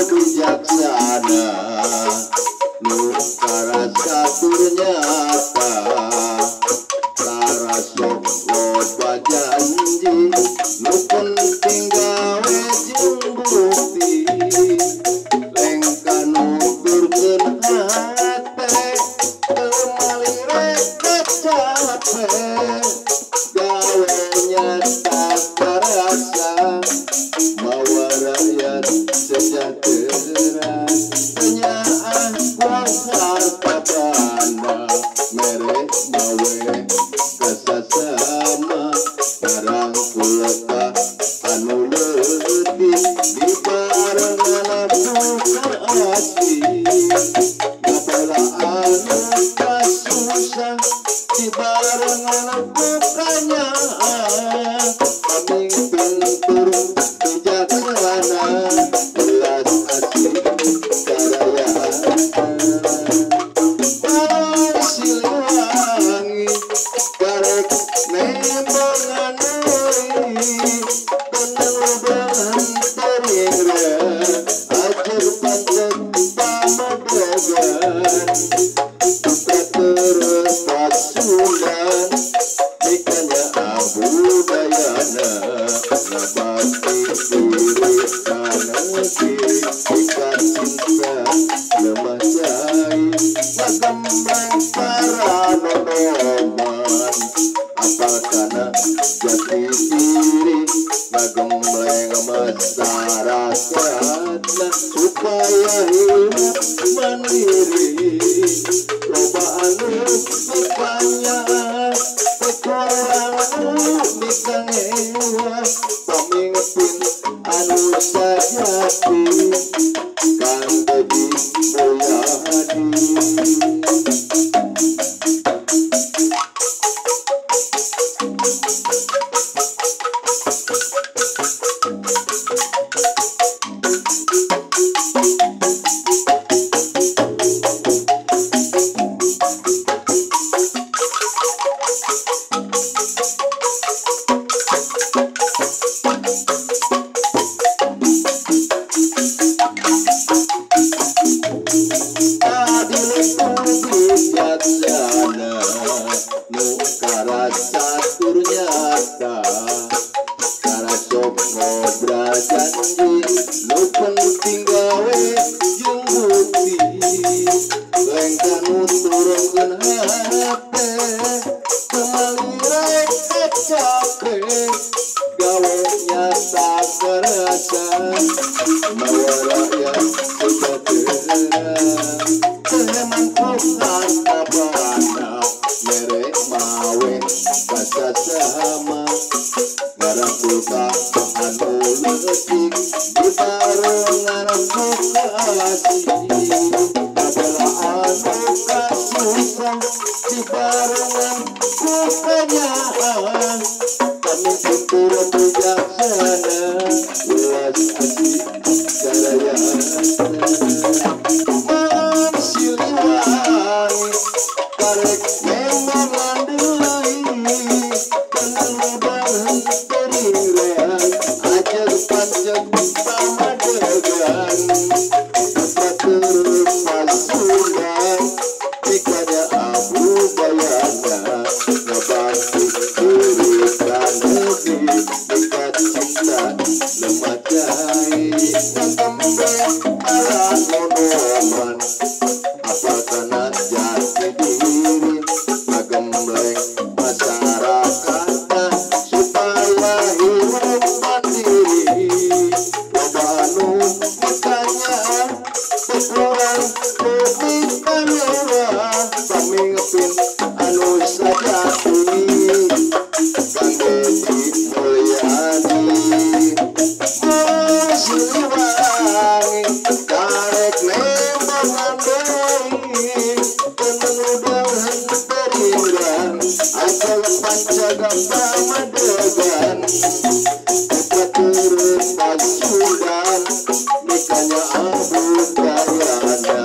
bijaksana nu karasa tur nyata tara sok loba janji nu penting gawe jeung bukti lengka nuturkeun hate teu malire kacape gawe nyata karasa mawa rakyat sejahtera kenyaah ku harta banda mere mawe kasasama ngarangkul ka anu leutik dibarengan ku asli ngabela anu kasusah dibarengan ku kanyaah pamimpin tur bijaksana belas asih karayaan Siliwangi karek nembongan deui tenang udahan teringra ajar pancet pamadegan duka terus Pasundan mikanya budayana ngabakti diri ka negeri ikat cinta lemah cai ngagembleng para nonoman apal kana jati diri ngagembleng masyarakatna supaya hidup mandiri loba anu mikanya kurang anu mikangewa pamimpin anu sajati Kang Dedi Mulyadi. Bijaksana nu karasa tur nyata tara sok ngobral janji nu penting gawe jeung bukti lengka nuturkeun hate teu malire kacape gawe nyata karasa mawa rakyat sejahtera teman ku harta banda mere mawe kasasama ngarangkul ka anu leutik dibarengan ku kasih ngabela anu kasusah dibarengan ku kanyaah pamimpin tur bijaksana welas asih karayaan Siliwangi karek nembongan deui tenang udahan teringrang ajar pancet pamadegan putra terus Pasundan mikanya budayana ngabakti diri ka negeri mikat cinta lemah cai ngagembleng para nonoman apal kana jati diri ngagembleng masyarakatna supaya hirup mandiri loba anu mikanya kurang nu mikanewa pamimpin anu sajati Kang Dedi Mulyadi. Siliwangi karek nembongan deui tenang udahan teringrang asal pancaga pamadegan putra turun Pasundan mikanya budayana